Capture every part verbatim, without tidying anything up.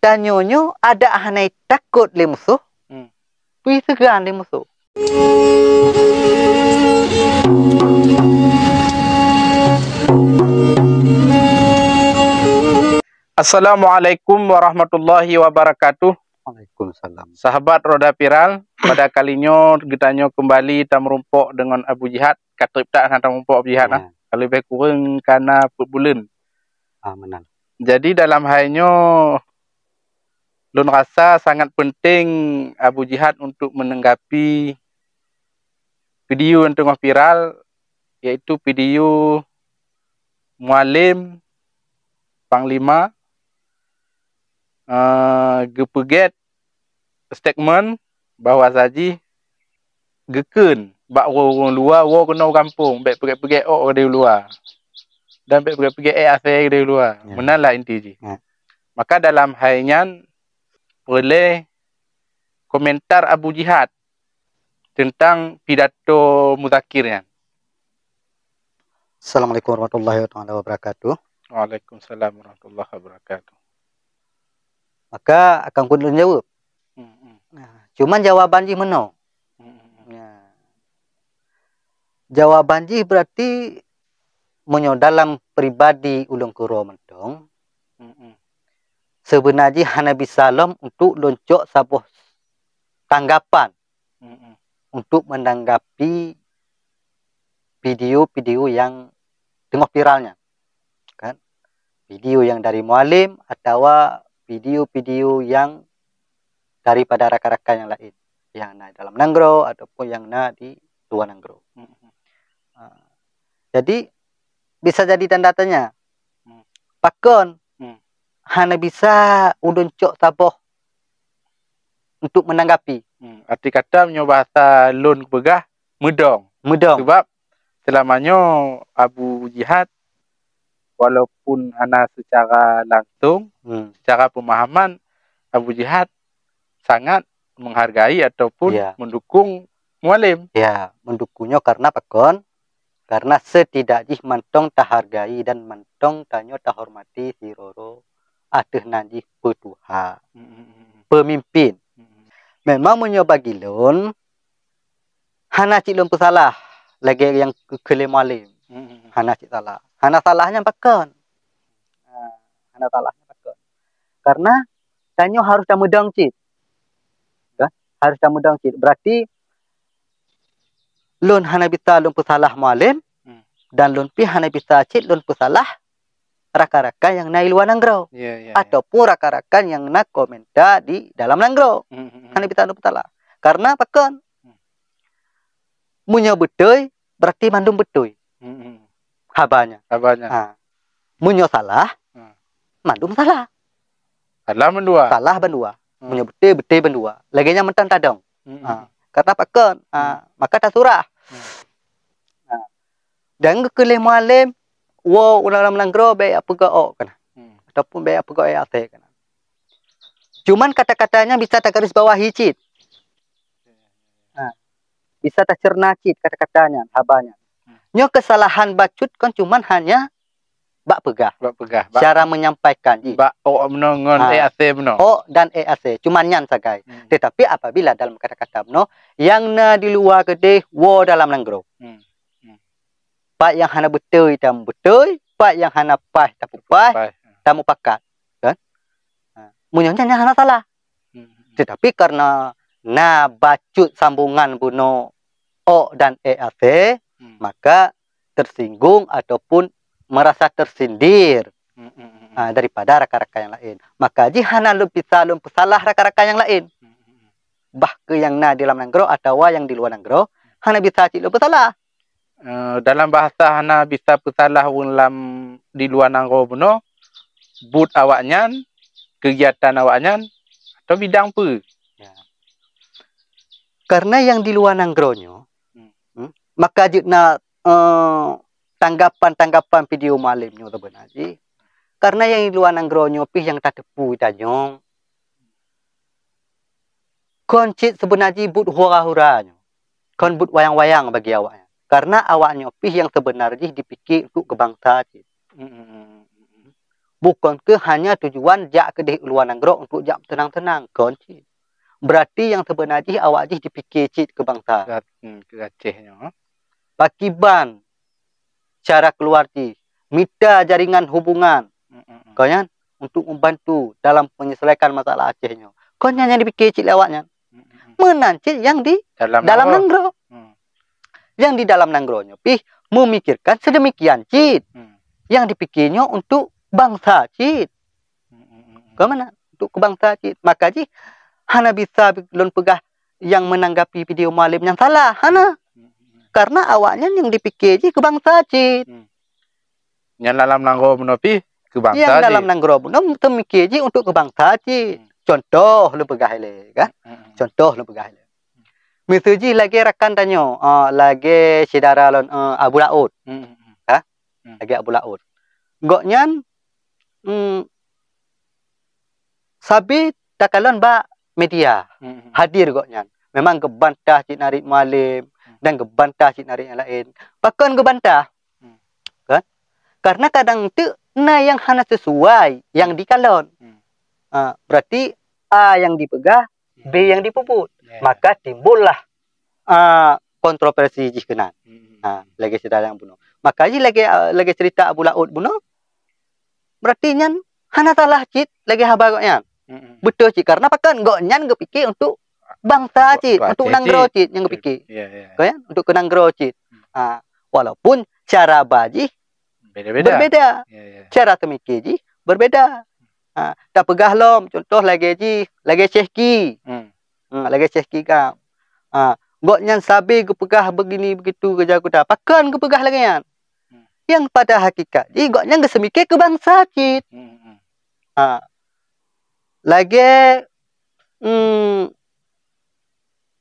Tanyoe nyoe adak hana takot lé musoh, Hmm. pih seugan lé musoh. Assalamualaikum warahmatullahi wabarakatuh. Waalaikumsalam. Sahabat Roda Viral, pada kali nyoe geutanyoe keumbali tameurumpok deungon Abu Jihad. Ka trép that na tameurumpok Abu Jihad, Ya. ah. Ka leubeh kureueng ka na peuet buleuen. Ah, meunan. Jadi dalam hai nyoe, lôn rasa sangat penting Abu Jihad untuk menanggapi video yang tengah viral, yaitu video Mualem Panglima, eh, geupeugét statement bahwa jih geukheun bak ureuëng-ureuëng luwa woe keunoe gampông, bék peugét-peugét ôk di luwa, dan bék peugét-peugét ék asèe di luwa. Ya. Meunan lah inti jih. Ya. Maka dalam hai nyan peureulée komentar Abu Jihad teuntang pidato Muzakir nyan. Assalamualaikum warahmatullahi taala wabarakatuh. Waalaikumsalam warahmatullahi wabarakatuh. Maka akan keu lôn jaweueb. Hmm, hmm. Nah, cuman jawaban jih meunoe. Hmm, hmm, hmm. Ya. Jawaban jih berarti meunyoe dalam pribadi ulôn keudroe mantong, Hmm, hmm. seubeuna jih hana bisa lom untuk lôn cok saboh tanggapan Hmm, hmm. untuk menanggapi video-video yang tengah viral nyan. Kan? Video yang dari Mualem atawa video-video yang daripada rakan-rakan yang lain, yang na dalam nanggroe ataupun yang na di luwa nanggroe. Hmm, hmm. Ah, jadi bisa jadi tanda tanya, Hmm. pakon Hmm. hana bisa ulôn cok saboh untuk menanggapi? Hmm. Arti kata meunyoe bahasa lôn peugah, meudong. Meudong. Sebab selama nyoe Abu Jihad, walaupun hana secara langsung, Hmm. secara pemahaman, Abu Jihad sangat menghargai ataupun Ya. mendukung Mualem. Ya, mendukungnya karena pakon? Karena setidak jih mantong tahargai dan mantong tanyoe tahormati sidroe-droe ateueh nan jih peutuha, Hmm, hmm, hmm, hmm. pemimpin. Hmm, hmm. Memang meunyoe bagi lôn, hana cit lôn peusalah lagée nyang keu-, keu lé Mualem. Hmm, hmm, hmm. Hana cit salah. Hana salah nyan pakon? Ha, hana salah nyan pakon? Karena tanyoe harôh tameudong cit. Kan? Harôh tameudong cit. Berarti lôn hana bisa lôn peusalah Mualem, Hmm. dan lôn pih hana bisa cit lôn peusalah rakan-rakan nyang na i luwa nanggroe, Ya, ya, ya. ataupun rakan-rakan nyang na komentar di dalam nanggroe. Hmm, hmm, hmm. Hana bisa lôn peusalah. Karena pakon? Hmm. Meunyoe beutôi, berarti mandum beutôi Hmm, hmm. haba nyan. Haba nyan. Ha. Meunyoe salah, Hmm. mandum salah. Salah mandua. Salah bandua. Hmm. Meunyoe beutôi, beutôi bandua. Lagée nyan mantong tadong. Hmm, Ha. hmm. Karena pakon? Ha. Hmm. Maka tasurah. Hmm. Ha. Dan geukheun lé Mualem, woe u dalam nanggroe bék peugah ôk keunan. Hmm. Ataupun bék peugah ék asèe keunan. Cuman kata-kata nyan bisa tagaris bawahi cit. Ha. Bisa taceurna cit kata-kata nyan, haba nyan. Hmm. Nyoe keusalahan bacut kon cuman hanya bak peugah. Bak peugah, bak Cara menyampaikan jih. Bak ôk meunoe ngon Ha. ék asèe meunoe. Ôk dan ék asèe, cuman nyan sagai. Hmm. Tetapi apabila dalam kata-kata meunoe, nyang na di luwa keudeh woe dalam nanggroe. Hmm. Hmm. Pat nyang hana beutôi tameubeutôi, pat nyang hana paih tapeupaih, Paih. tamupakat. Kan? Ha. Meunyoe nyan, nyan hana salah. Hmm. Tetapi karena na bacut sambungan bunoe ôk dan ék asèe, Hmm. maka tersinggung ataupun merasa tersindir, Hmm, hmm, hmm, hmm. ha, daripada rakan-rakan nyang laén. Maka jih hana lôn bisa lôn peusalah rakan-rakan nyang laén. Hmm, hmm, hmm. Bah keu nyang na di dalam nanggroe atawa nyang di luwa nanggroe, hana bisa cit lôn peusalah. Eh, dalam bahasa hana bisa peusalah ureuëng lam di luwa nanggroe bunoe, buet awaknyan, keugiatan awaknyan, atau bidang peue? Ya. Karena nyang di luwa nanggroe nyoe, Hmm. hmm, maka jeuet na, eh, tanggapan-tanggapan video Mualem nyoe sabeuna jih. Karena nyang di luwa nanggroe nyoe pih nyang tateupeue tanyoe, kon cit sabeuna jih buet hura-hura nyoe. Kon buet wayang-wayang bagi awaknyan. Karena awaknyoe pih nyang sabeuna jih dipike untuk keu bansa cit. Hmm, hmm, hmm, hmm, hmm. Bukon keuh hanya tujuan jak keudeh u luwa nanggroe untuk jak tenang-tenang, kon cit. Berarti nyang seubeuna jih awak jih jipike cit keu bansa. Rat-, hmm, keu Aceh nyoe. Pakiban cara keluar jih, mita jaringan hubungan, hmm, hmm, hmm, kon nyan, untuk membantu dalam menyelesaikan masalah Aceh nyoe. Kon nyan nyang dipike cit lé awak nyan. Hmm, hmm, hmm. Meunan cit nyang di dalam dalam nanggroe. Nanggroe. Hmm. Nyang di dalam nanggroe nyoe pih memikirkan sedemikian cit. Hmm. Nyang dipike nyoe untuk bansa cit. Hmm, hmm, hmm, hmm. Kon meunan, untuk keu bansa cit. Maka jih hana bisa lôn peugah nyang menanggapi video Mualem nyan salah, hana. Hmm, hmm, hmm. Karena awaknyan nyang dipike jih keu bansa cit. Hmm. Nyang dalam nanggroe bunoe pih keu bansa jih. Nyang dalam nanggroe bunoe teumike jih untuk keu bansa cit. Hmm. Contoh lôn peugah ilée, kan? Hmm, hmm, hmm. Contoh lôn peugah ilée. Miseue jih lagée rakan tanyoe, ah, lagée syedara lôn, eh, Abu Laôt. Hmm, hmm, hmm. Ha? Hmm. Lagée Abu Laôt. Gobnyan, hmm, sabe takalon bak media, hmm, hmm, hadir gobnyan. Memang geubantah cit narit Mualem, hmm, dan geubantah cit narit nyang laén. Pakon geubantah? Hmm. Kan? Karena kadang teuk na nyang hana sesuai nyang, hmm, dikalon. Hmm. Ah, berarti A nyang dipeugah, B nyang dipeubuet. Ya. Maka timbullah, ah, kontroversi jih keunan. Hmm. Ha, lagée cerita nyang bunoe. Maka jih lagée, ah, lagée cerita Abu Laôt bunoe, berarti nyan hana salah cit lagée haba gobnyan. Hmm. Beutôi cit, karena pakon gobnyan geupike untuk bansa cit, untuk nanggroe cit nyang geupike. Ya, ya. Kan? Untuk keu nanggroe cit. Hmm. Ha, walaupun cara ba jih beda-beda. Berbeda. Ya, ya. Cara teumike jih berbeda. Ha, tapeugah lom, contoh lagée jih, lagée Syehki. Hmm. Hmm, lagée Syehki ka. Ha, gobnyan sabe geupeugah begini begitu keu Jakuta. Pakon geupeugah lagée nyan? Hmm. Nyang pada hakikat jih gobnyan geuseumike keu bansa cit. Hmm, hmm. Ha. Lagée, hmm,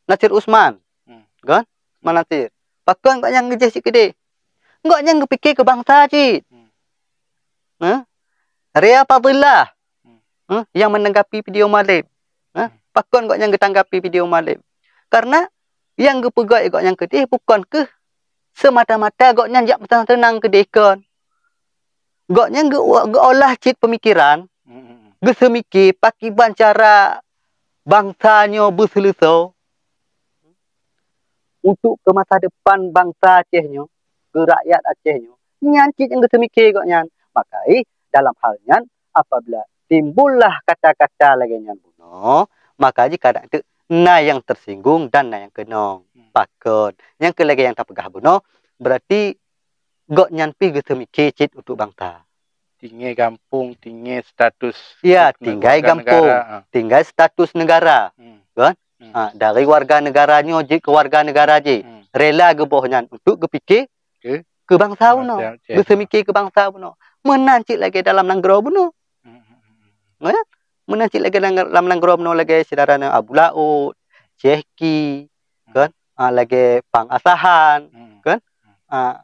Nasir Usman. Hmm. Kan? Usman Nasir. Pakon gobnyan geujeh cit keudeh? Gobnyan geupike keu bansa cit. Hmm. Hah? Ria Fadillah. Hmm. Hah? Nyang menanggapi video Mualem. Hah? Hmm. Pakon gobnyan geutanggapi video Mualem? Karena nyang geupeugah gobnyan keudeh bukon keuh semata-mata gobnyan jak meuteunang-teunang keudeh, kon. Gobnyan geu-, geuolah cit peumikiran, hmm, hmm, hmm, geuseumike pakiban cara bansa nyoe beuseuleusoe untuk keu masa depan bansa Aceh nyoe, keu rakyat Aceh nyoe. Nyan cit nyang geuseumike gobnyan. Maka jih dalam hal nyan, apabila timbullah kata-kata lagée nyan bunoe, maka jih kadang teuk na nyang teusinggung dan na nyang keunong. Hmm. Pakon? Nyang keu lagée nyang tapeugah bunoe, berarti gobnyan pih geuseumike cit untuk bansa. Tinggai gampông, tinggai status, ya, tinggai gampông, negara, ha, tinggai status negara. Hmm. Kan? Hmm. Ha, dari warga negara nyoe jeuet keu warga negara jih. Hmm. Rela geuboh nyan untuk geupike keu, keu bansa bunoe. Bansa Aceh. Geuseumike keu bansa bunoe. Meunan cit lagée dalam nanggroe bunoe. Hmm, hmm, hmm, hmm. Ya? Meunan cit lagée dalam, dalam nanggroe bunoe lagée syedara Abu Laôt, Syehki, hmm, kan? Ah, lagée Pang Asahan, hmm, kan? Hmm. Ah,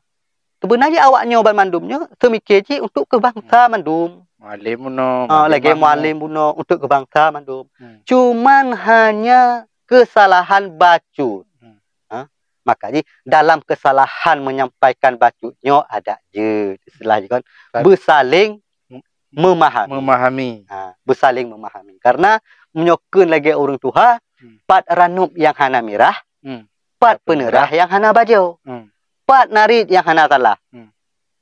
Seubeuna jih awak nyoe banmandum nyoe seumike jih untuk keu bansa, hmm, mandum. Mualem bunoe, ah, Mualem lagée Mahmud. Mualem bunoe untuk keu bansa mandum. Hmm. Cuman hanya kesalahan bacut. Hmm. Ha? Maka jih dalam kesalahan menyampaikan bacut nyoe adak jeuet, istilah jih kan, beusaléng memahami. Memahami. Ha, beusaléng memahami. Karena meunyoe kheun lagée ureuëng tuha, hmm, pat ranub nyang hana mirah, hmm, pat peuneurah nyang hana bajoe. Hmm. Pat narit nyang hana salah. Hmm.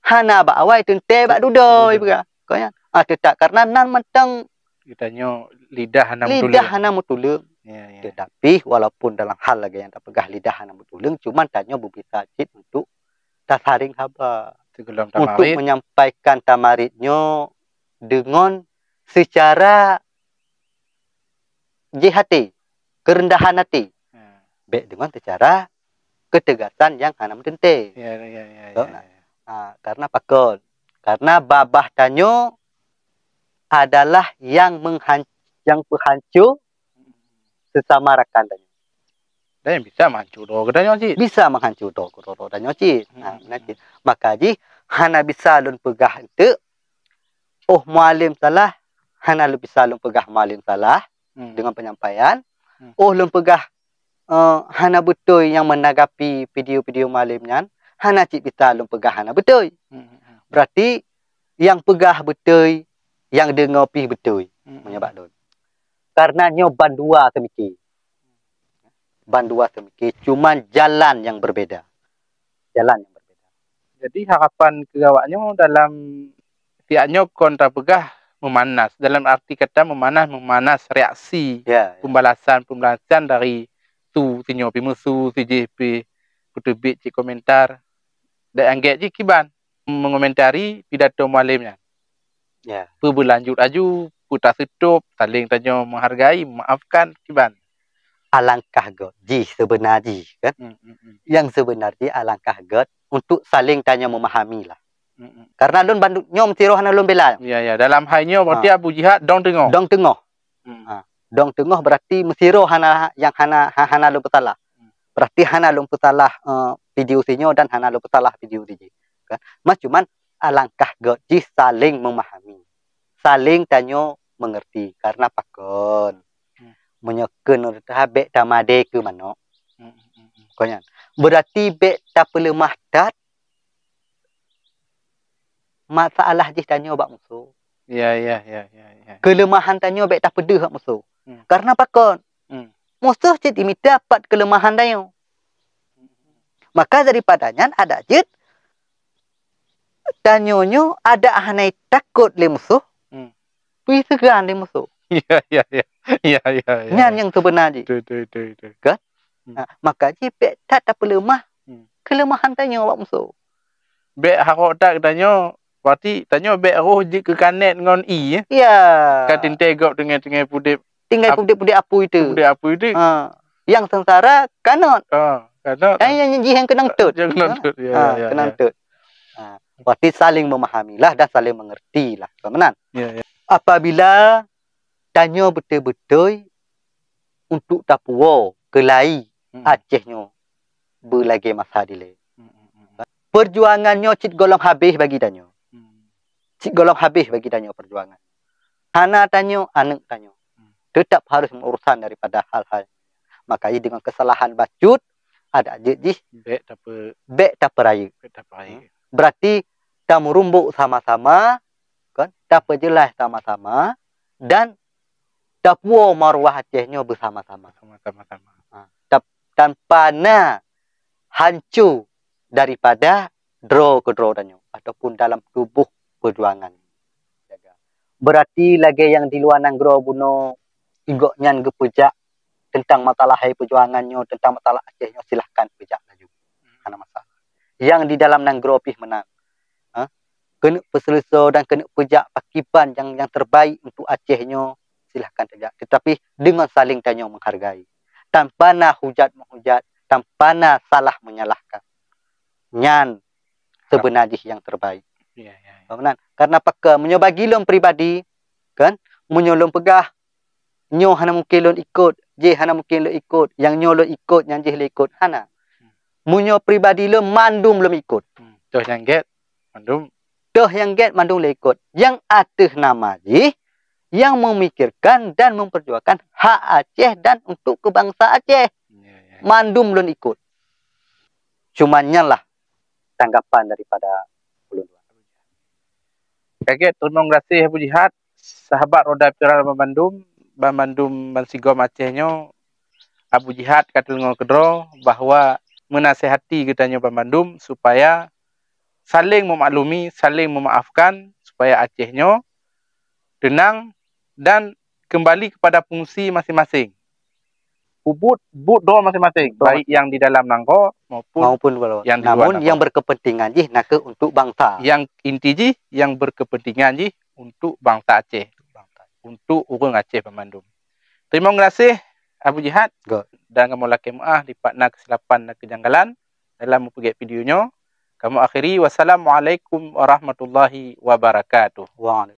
Hana bak awai teuntée bak dudoe, dudoe. Ipeugah. Kon nyan. Ah, teutap karena nan mantong geutanyoe lidah hana, lidah meutuleueng. Hana meutuleueng. Ya, ya. Tetapi walaupun dalam hal lagée nyang tapeugah lidah hana meutuleueng, cuman tanyoe beubisa cit untuk tasaring haba. Sigohlom tamarit. Untuk menyampaikan tamarit nyoe deungon secara jih até, keureundahan até. Hmm. Bék deungon secara keutegasan nyang hana meuteuntée. Ya, ya, ya, ya, ya. Ah, karena pakon? Karena babah tanyoe adalah nyang menghan-, nyang peuhanco sesama rakan tanyoe. Dan bisa meuhanco droe geutanyoe cit. Bisa meuhanco droe, droe tanyoe cit. Hmm. Ha, meunan cit. Maka jih hana bisa lôn peugah enteuk, oh, Mualem salah, hana lôn bisa lôn peugah Mualem salah, hmm, deungon penyampaian. Hmm. Oh, lôn peugah, eh, hana beutôi nyang menanggapi video-video Mualem nyan, hana cit bisa lôn peugah hana beutôi. Hmm, hmm, hmm. Berarti nyang peugah beutôi nyang deungoe pih beutôi, meunyoe bak lôn. Karena nyoe bandua teumiki. Bandua teumiki, cuman jalan yang berbeda. Jalan yang berbeda. Jadi harapan keu awaknyoe dalam siat nyoe kon tapeugah meumanas, dalam arti kata meumanas, meumanas reaksi, ya, ya, pembalasan-pembalasan dari su sinyoe pi meusu, sijih pi peuteubiet cit komentar. Dan anggét jih kiban mengomentari pidato Mualem nyan. Ya. Peue beulanjut aju, peue taseutôb, saléng tanyoe menghargai, memaafkan, kiban. Alangkah gét jih seubeunar jih, kan? Hmm, hmm, hmm. Nyang seubeunar jih alangkah gét untuk saléng tanyoe memahami lah. Hmm, hmm. Karena lôn bandum nyoe meusiroh hana lôn bela. Ya, ya. Dalam hai nyoe berarti, ha, Abu Jihad dong teungoh. Dong teungoh. Hmm. Ha. Dong teungoh berarti meusiroh hana, nyang hana, ha-, hana lôn peusalah. Hmm. Berarti hana lôn peusalah, eh, video sinyoe dan hana lôn peusalah video dijih. Kan? Mas cuman alangkah gét jih saléng memahami. Saléng tanyoe mengerti. Karena pakon? Hmm. Meunyoe keuneuk teuhabék tamadé keu manok. Hmm, hmm, hmm, hmm. Kon nyan. Berarti bék tapeuleumah that masalah jih tanyoe bak musoh. Ya, ya, ya, ya, ya. Keuleumahan tanyoe bék tapeudeuh bak musoh. Hmm. Karena pakon? Hmm. Musoh cit jimita pat keuleumahan tanyoe. Maka daripada nyan adak jeuet tanyoe nyoe adak hana takot lé musoh, hmm, pih seugan lé musoh. Ya, ya, ya. Ya, ya, ya. Nyan nyang seubeunar jih. Betul, betul, betul, betul. Kan? Hmm. Ha, maka jih bék that tapeuleumah, hmm, keuleumahan tanyoe bak musoh. Bék harok that geutanyoe, berarti tanyoe bék roh jeuet keu kanét ngon ie, ya. Ya. Ka teuntée gob teungoh-teungoh pudeb. Tinggai ap-, pudeb-pudeb apui tu. Pudeb apui tu. Ha. Nyang seungsara kanot. Ha, kanot. Kan nyang jih nyang keunong tot. Nyang keunong tot, ya, ha, ya, ya, keunong tot. Ha, berarti saling memahamilah dan saling mengertilah. Kon meunan? Ya, ya. Apabila tanyoe beutôi-beutôi untuk tapuwoe keulai, hmm, Aceh nyoe beulagée masa dilée. Hmm, hmm, hmm, hmm. Perjuangan nyoe cit gohlom habéh bagi tanyoe. Hmm. Cit gohlom habéh bagi tanyoe perjuangan. Hana tanyoe, aneuëk tanyoe. Hmm. Tetap harus meuurusan daripada hal-hal. Maka jih deungon keusalahan bacut, adak jeuet jih bék tape-, bék tapeurayeuk. Bék tapeurayeuk. Hmm. Berarti tameurumbok sama-sama, kan? Tapeujeulaih sama-sama dan tapuwoe maruah Aceh nyoe beusama-sama. Sama-sama. Ha, tap-, tanpa na hanco daripada droe keudroe tanyoe ataupun dalam tuboh peujuangan. Berarti lagée nyang di luwa nanggroe bunoe gobnyan geupeujak teuntang masalah hai peujuangan nyoe, teuntang masalah Aceh nyoe, silahkan peujak laju. Hana masalah. Nyang di dalam nanggroe pih meunan. Ha? Keuneuk peuseuleusoe dan keuneuk peujak pakriban nyang, nyang terbaik untuk Aceh nyoe, silahkan peujak. Tetapi deungon saling tanyoe menghargai. Tanpa na hujat-menghujat, tanpa na salah menyalahkan. Nyan seubeunar jih nyang terbaik. Ya, ya, ya. Meunan. Karena pakon, meunyoe bagi lôn pribadi, kan, meunyoe lôn peugah, nyoe hana mungken lôn ikot, jéh hana mungken lôn ikot, nyang nyoe lôn ikot, nyang jéh lôn ikot, hana. Hmm. Meunyoe pribadi lôn, mandum lôn ikot. Hmm. Toh nyang gét, mandum. Toh nyang gét, mandum lôn ikot. Nyang ateueh nama jih, nyang memikirkan dan memperjuangkan hak Aceh dan untuk keu bansa Aceh. Ya, ya, ya. Mandum lôn ikot. Cuma nyan lah tanggapan daripada ulôn. Ka gét, teurimong gaséh Abu Jihad, sahabat Roda Viral banmandum, banmandum bansigom Aceh nyoe, Abu Jihad ka teudeungoe keudroe bahwa meunasihati geutanyoe banmandum supaya saléng meumaklumi, saléng meumaafkan, supaya Aceh nyoe teunang dan keumbali keupada fungsi maséng-maséng. Ubit buet droe maséng-maséng, droe baik nyang di dalam nanggroe maupun, maupun luwa, nyang di luwa nanggroe. Namun nyang berkepentingan jih nakeuh untuk bansa. Nyang inti jih, nyang berkepentingan jih untuk bansa Aceh, untuk ureuëng Aceh banmandum. Teurimong gaséh Abu Jihad. Good. Dan kamoe lakée meuáh dipat na keusilapan dan keujanggalan dalam meupeugét video nyoe. Kamoe akhiri, wassalamualaikum warahmatullahi wabarakatuh. Waalaikumsalam.